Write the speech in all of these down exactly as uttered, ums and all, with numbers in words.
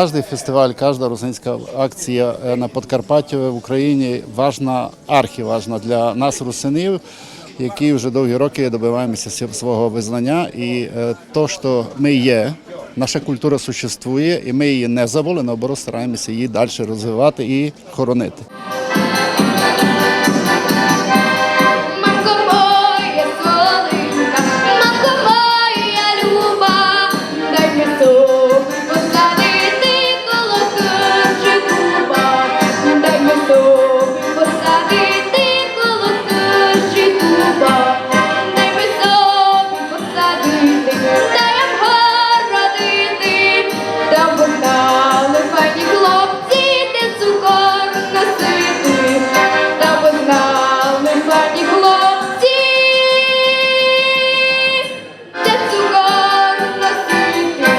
Кожен фестиваль, кожна русинська акція, е, на Подкарпаттю, в Україні важна, архіважна для нас, русинів, які вже довгі роки добиваємося сі-, свого визнання. І, е, то, що ми є, наша культура существує, і ми її не забули, наоборот, стараємося її далі розвивати і хоронити. Мамко моя солинка, мамко моя люба, дай ми собі посадити коло хижі дуба, дай ми собі посадити коло хижі дуба, дай ми собі посадити, дай обгородити, там бы знали файні хлопці, де цукор носити, там бы знали файні хлопці, де цукор носити.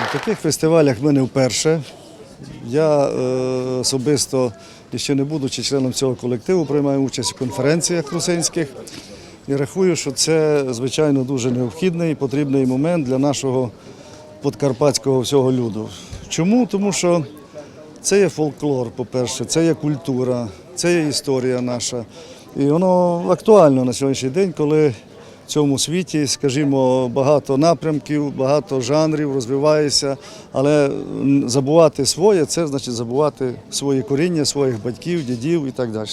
На таких фестивалях ми не вперше. Я, е, особисто, ще не будучи членом цього колективу, приймаю участь у конференціях русинських і рахую, що це, звичайно, дуже необхідний і потрібний момент для нашого подкарпатського всього люду. Чому? Тому що це є фольклор, по-перше, це є культура, це є історія наша. І воно актуально на сьогоднішній день, коли в цьому світі, скажімо, багато напрямків, багато жанрів розвивається, але, м, забувати своє — це значить забувати свої коріння, своїх батьків, дідів і так далі.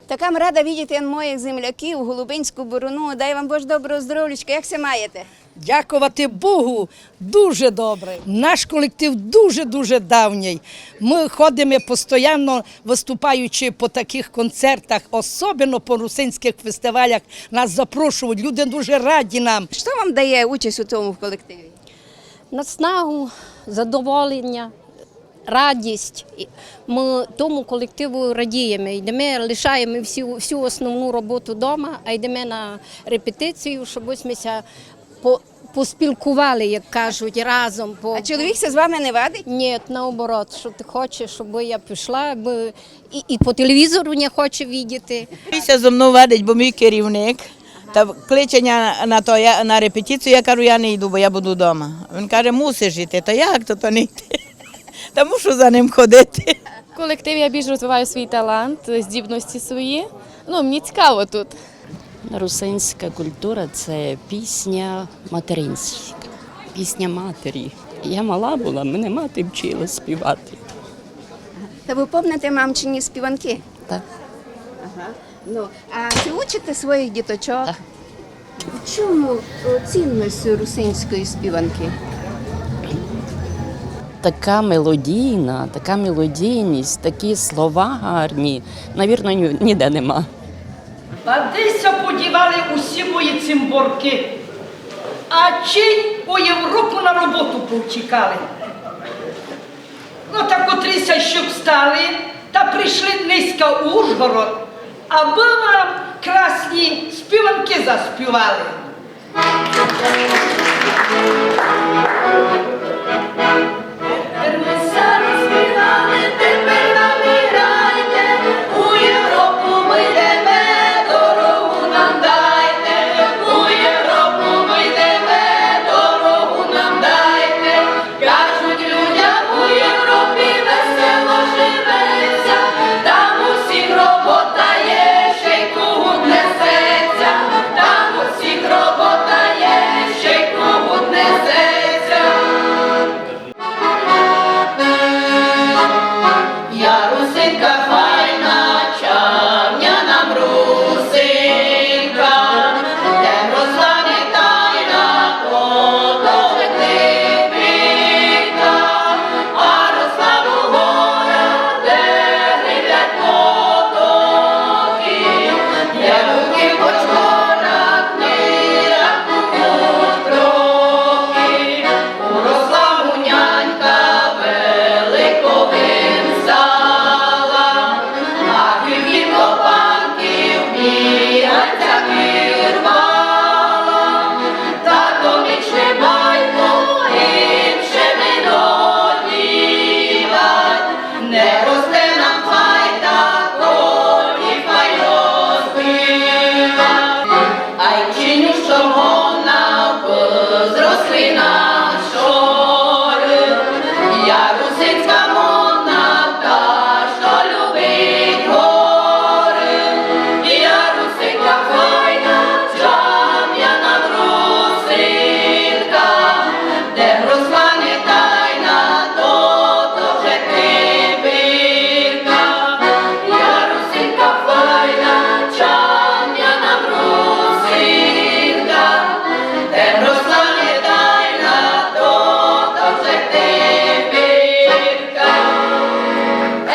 Така м рада видіти моїх земляків, Голубинську Буруну. Дай вам Боже доброго здоровлячка. Як ся маєте? Дякувати Богу, дуже добре. Наш колектив дуже-дуже давній. Ми ходимо постійно, виступаючи по таких концертах, особливо по русинських фестивалях. Нас запрошують, люди дуже раді нам. Що вам дає участь у цьому колективі? Наснагу, задоволення. радість. І мы тому колективу радієме. Йдеме, лишаєме всю, всю основну роботу дома, а йдеме на репетицію, щоб ось ми ся по-, поспілкували, як кажуть, разом. По... А чоловік ся з вами не вадить? Ні, наоборот, що ти хочеш, щоб я пішла, бо і, і по телевізору не хоче видіти. Він ся зо мнов вадить, бо мій керівник. Та кличе ня на то, я, на репетицію, я кажу, я не йду, бо я буду дома. Він каже, мусиш йти. Та як то, то не йти? Та мушу за ним ходити. В колективі я більш розвиваю свій талант, здібності свої. Ну, мені цікаво тут. Русинська культура — це пісня материнська, пісня матері. Я мала була, мене мати вчила співати. Та вы помните мамчині співанки? Так. Ага. Ну, а чи учите своїх діточок? Так. В чому, о, цінность русинської співанки? Така мелодійна, така мелодійність, такі слова гарні. Навірно, ні-, ніде нема. А де ся подівали усі мої цімборки? А чи у Європу на роботу повтікали? Ну, та котрі ся ще встали, та прийшли нынька у Ужгород, абы вам красні співанки заспівали. Тепер мы ся розпівали, тепер нам іграйте, у Європу мы йдеме, дорогу нам дайте, у Європу мы йдеме, дорогу нам дайте. Кажуть людям, у Європі весело живеться, там у всіх робота є, ще й кугут несеться, там у всіх робота є, ще й кугут несеться. Я русинка файна, чамня нам русинка, де росла не тайна, то, то житника, а росла у горах, де гріблять потоки, де вовки по чкорах не рахують кроки. Уросла му нянька великого стала, а кількі копанків бігать ся кирвала. Тато мічне байко іншим не додівать, не росте нам файта, котрі файно співать. Ай чиню, што гона, позросли на шоры. Я русинська мона, та, што любить горы. Я русинка файна, чамня нам русинка. Де росла не тайна, то, то вже кипірка. Я русинка файна, чамня нам русинка. Де росла не тайна, то, то вже кипірка.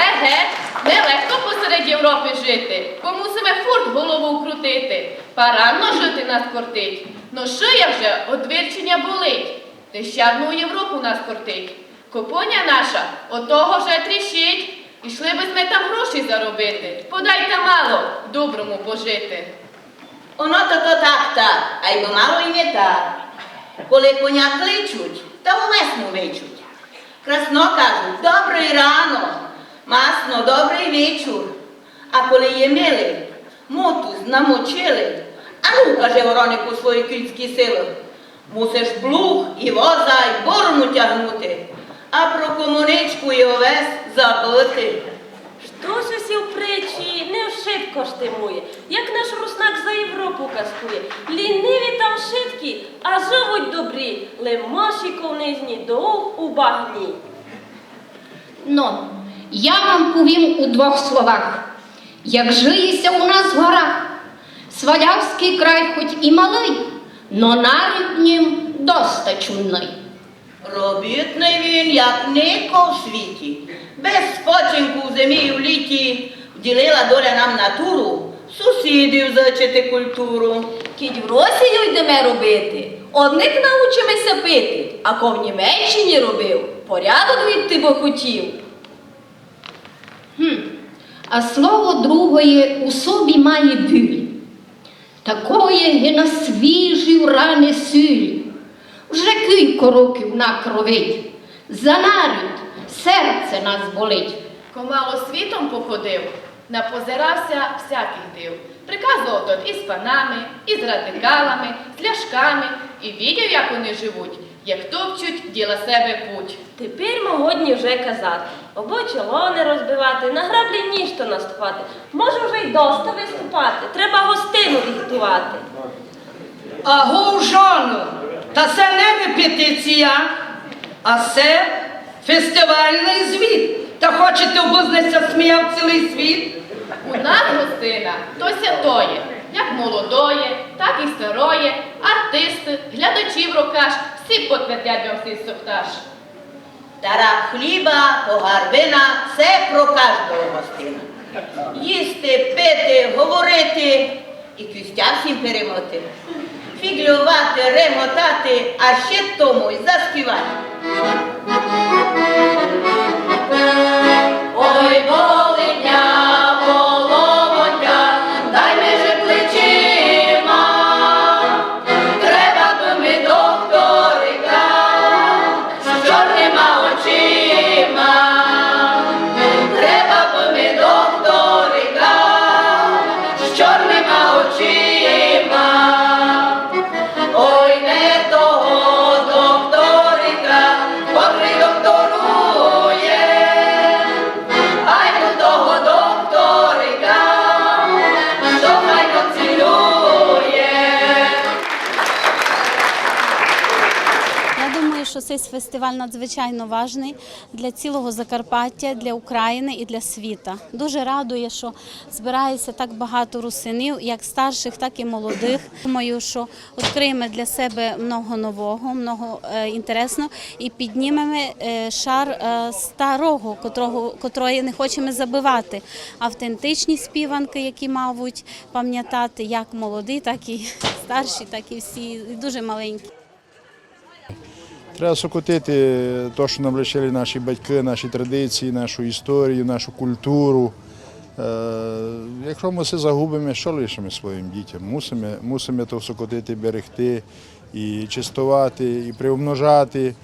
Еге, нелегко посеред Європы жити, бо мусиме фурт голову крутити. Паранно жити нас кортить, но шия вже од вирченя болить. Нещадно у Європу нас кортить. Копоня наша од того вже тріщить. Ішли бы сьме там гроші заробити. Подай та мало доброму пожити. Оно то, то так, так, айбо мало і не так. Коли коня кличуть, та у весну кличуть. Красно кажуть: «Добрый рано», масно: «Добрый вечур». А коли є мили, мотуз намочили, а ну, каже воронику, свої кінські сили. Мусиш плуг і воза й бурму тягнути, а про комуничку і овес забыти. Што ся сів пречі, не вшытко штимує, як наш руснак за Європу казкує. Ліниві там вшыткі, а живуть добрі, лем моші колнизні, дов у багні. Но, я вам повім у двох словах, як жиє ся у нас в горах. Свалявськый край хоть і малый, но народ в нім доста чудный. Робітный він, як нико в світі, без спочинку в зимі і в літі. Вділила доля нам натуру сусідів зичити культуру. Кідь в Росію йдеме робити, од них научиме ся пити, а ко в Німеччині робив, порядок відти бы хотів. А слово другоє у собі має біль. Такоє ги на свіжі раны сіль. Вже кілько років на кровить. За народ серце нас болить. Ко мало світом походив, напозирав ся всякых див. Приказував тот із панами, із радикалами, з ляшками, і видів, як они живуть, як топчуть діла себе путь. Тепер мо годні вже казати, обо чоло не розбивати, на граблі нішто наступати. Може вже й доста виступати, треба гостину ріхтувати. Аго, жоно, та се не репетиція, а се фестивалный звіт. Та хочете, обы з нас ся сміяв цілый світ? У нас гостина то святоє, як молодоє, так і староє, артисты, глядачі в рокаш, всі потвердять вам сей сопташ. Тараб хліба, погар вина, се про каждого гостина. Їсти, пити, говорити і кістя всім перемити. Фіґльовати, ремотати, а ще тому й заспівати. Ой, болить ня головонька, дай ми же плечима, треба бы ми докторика з чорныма очима. Треба бы ми докторика з чорныма очима. Ой, не того докторика, котрый докторує, ай до того докторика, што файно цілує. Я думаю, що цей фестиваль надзвичайно важный для цілого Закарпаття, для України і для світа. Дуже радує, що збирається так багато русинів, як старших, так і молодих. Думаю, що відкриємо для себе много нового, много, е, інтересного і піднімемо, е, шар, е, старого, котрого, котрої не хочемо забывати. Автентичні співанки, які мавуть пам'ятати як молоді, так і старші, так і всі, і дуже маленькі. Треба сокотити то, што нам лишили наші батькы, наші традиції, нашу історію, нашу культуру. Е, якщо мы се загубиме, што лишиме своїм дітям? Мусиме, мусиме то сокотити, берегти і честовати, і приумножати.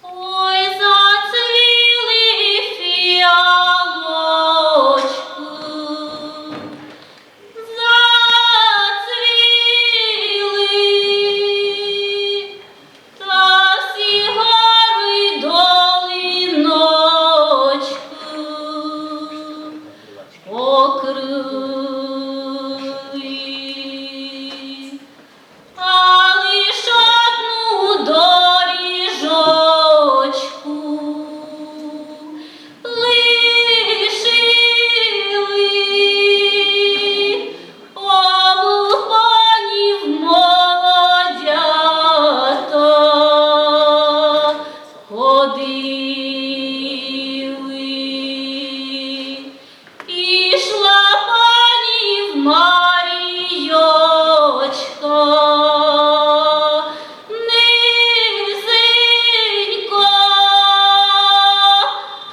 Ой, зацвіли фіалочкы, зацвіли, та всі горы й долиночкы покрыли. А лиш одну доріжочку лишили, обы панів молодята ходили. Ішла панів Марійочка низенько,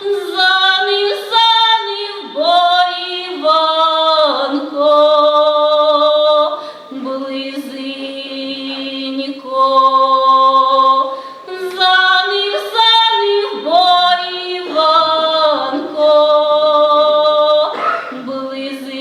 за нив, за нив бо Іванко близенько. За нив, за нив бо Іванко близенько.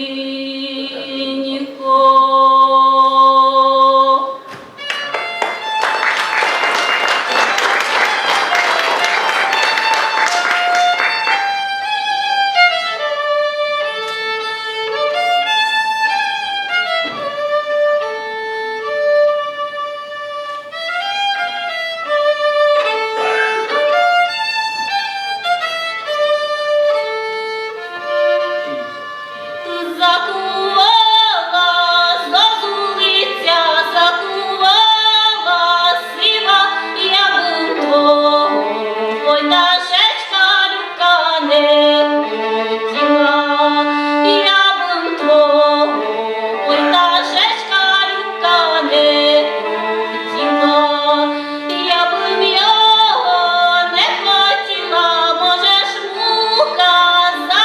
Закувала зозулиця, закувала сива, я бым твого, ой, дашечка, любка, не хотіла, я бым твого, ой, дашечка, любка, не хотіла, я бым його не хотіла, можеш мука за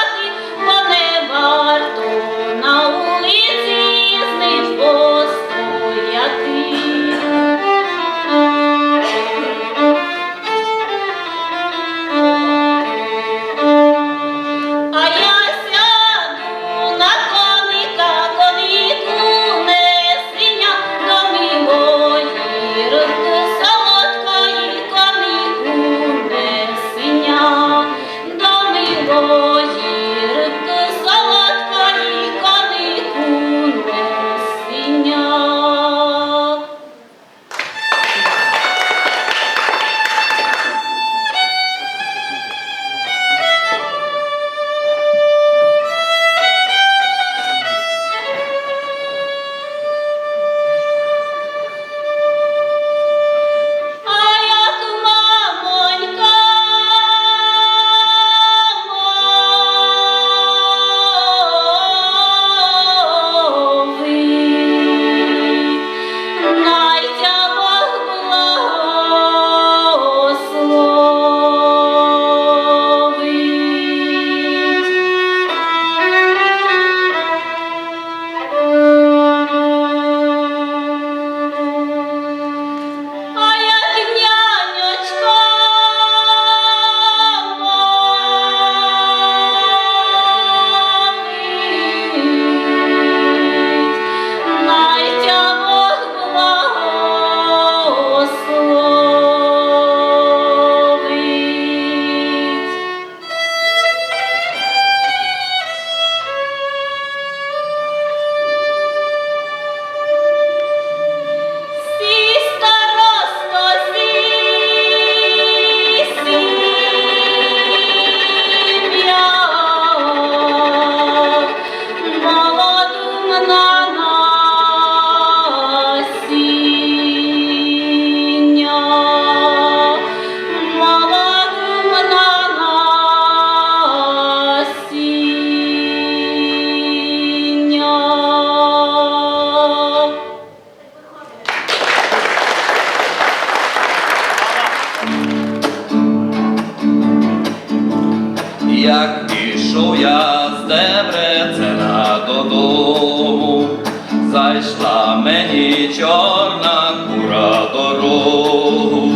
Йшла мені чорна кура дорогу.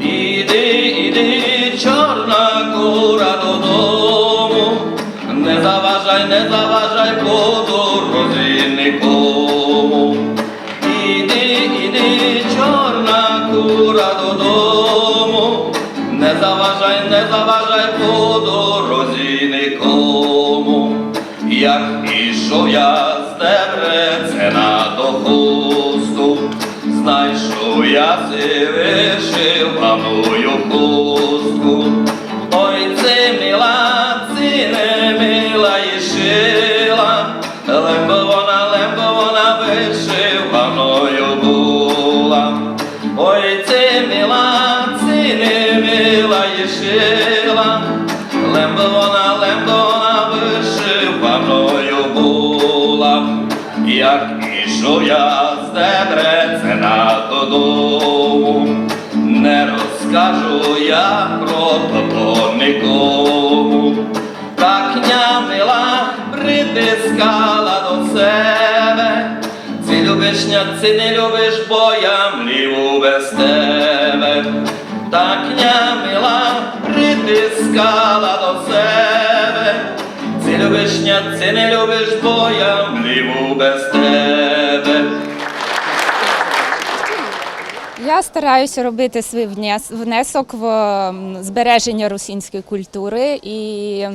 Іди, іди, чорна кура, додому. Не заважай, не заважай по дорозі никому. Іди, іди, чорна кура, додому. Не заважай, не заважай по дорозі никому. Як ішов я з Дебрецена до Хусту, знайшов я си вишиваною хустку. Ой, ци мила, ци не мила, і шила, лем бы вона, лем бы вона вишиваною була. Ой, ци мила, ци не мила, і шила, лем бы вона, лем бы вона вишиваною була. Як ішов я з Дебрецена додому, не розкажу я про тото никому. Так ня мила притискала до себе. Ци любиш ня, ци не любиш, бо я млів без тебе. Так ня мила притискала до себе. Ци любиш ня, ци не любиш, бо я млів без тебе. Я стараюся робити свій внес-, внесок в, м, збереження русинської культури і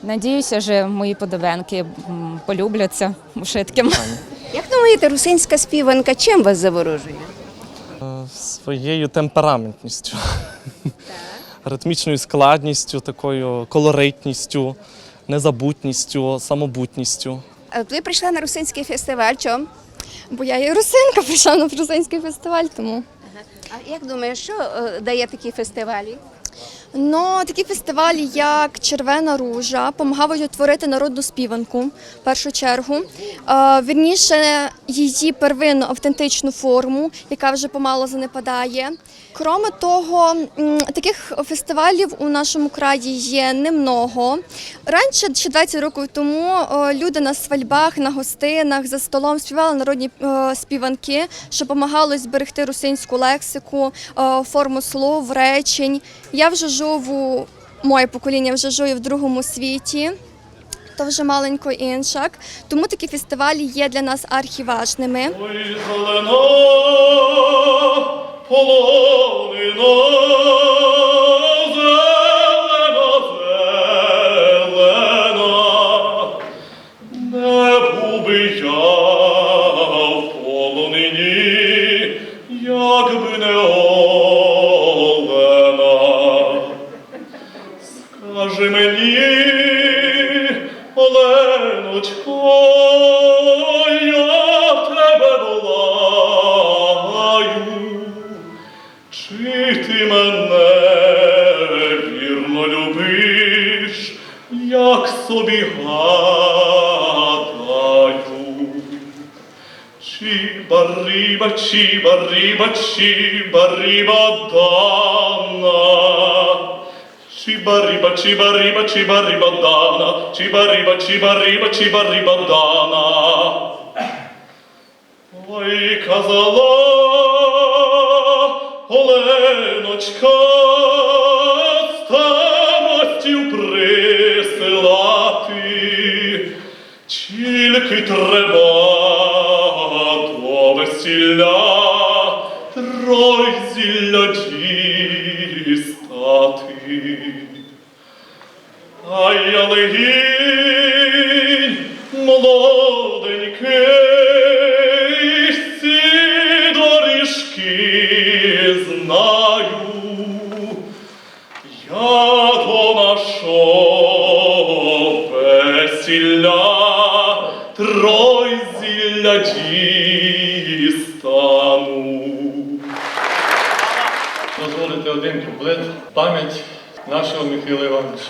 надіюся, що мої подобенки, м, полюбляться ушитким. Як думаєте, русинська співанка чим вас заворожує? Е, своєю темпераментністю, ритмічною складністю, такою колоритністю, незабутністю, самобутністю. А от ви прийшла на русинський фестиваль, чом? Бо я є русинка, прийшла на русинський фестиваль, тому. А як думаєш, що, е, дає такі фестивалі? Ну, такі фестивалі, як Червена ружа, допомагають утворити народну співанку, в першу чергу. Е, вірніше, її первинну автентичну форму, яка вже помало занепадає. Кроме того, м, таких фестивалів у нашому краї є немного. Раніше, ще двадцять років тому, е, люди на свадьбах, на гостинах, за столом співали народні, е, співанки, що допомагало зберегти русинську лексику, е, форму слов, речень. Я вже живу, моє покоління вже живе в другому світі, то вже маленько іншак. Тому такі фестивалі є для нас архіважними. Ой, зелена полонина, зелена, зелена, не був би я в полонині, якби не Олена. Скажи мені, Оленочко, я тебе благаю, чи ти мене вірно любиш, як собі гадаю? Чібаріба, чібаріба, чібаріба дана. Чібаріба, чібаріба, чібаріба дана. Чібаріба, чібаріба, чібаріба дана. Ой, казала Оленочка, старостів присилати. Тільки треба до весілля трой зілля дістати. А я легінь молоденький, всі доріжки знаю. Я до нашого весілля трой зілля дістану. Дозволите один куплет в память нашого Михайла Івановича.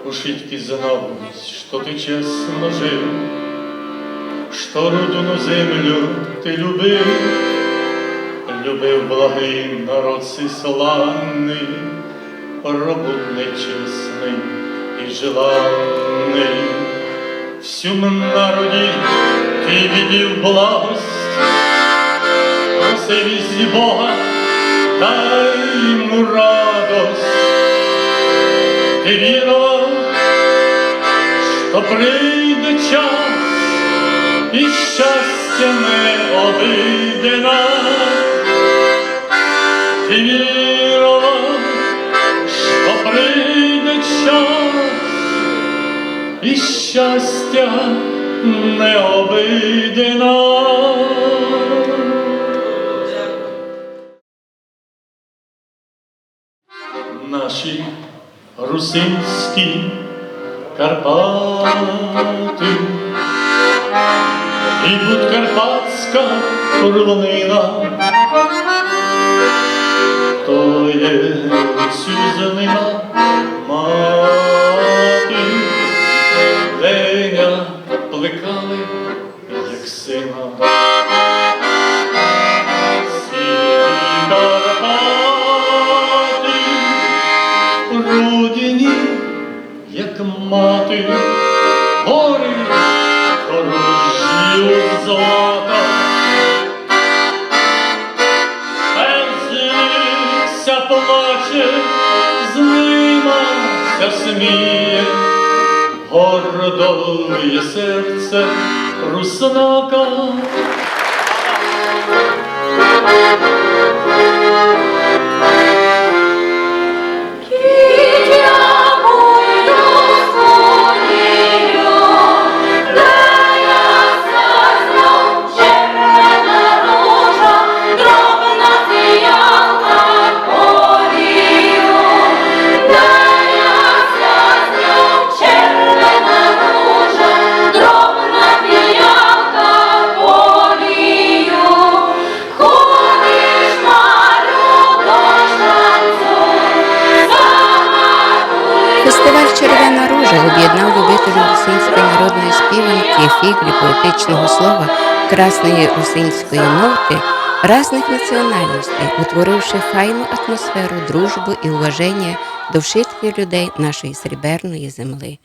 Ушітки знав, што ты чесно жив, што родну землю ты любив, любив благый народ сей славный, робутный, чесный і желанный. Всю народі Ты видів благость, просив єсть Бога, дай му радость. Ты віровав, што прийде час, і щастя не обыйде нас. Ты віровав, што прийде час, і щастя не обыйде нас. Наші русинські Карпаты і подкарпатська рувнина, то є сюзнина мати, де ня плекали, як сина. Сині Карпаты, рудні, як мати, горі дорожі злата. З них ся плаче, з нима ся сміє, гордо є серце руснака. Фестиваль «Червена ружа» об'єднав любителів русинської народної співанки, фіґлі, поетичного слова, красної русинської ноти разных національностей, утворивши файну атмосферу дружбы і уваженя до вшыткых людей нашої сріберної землі.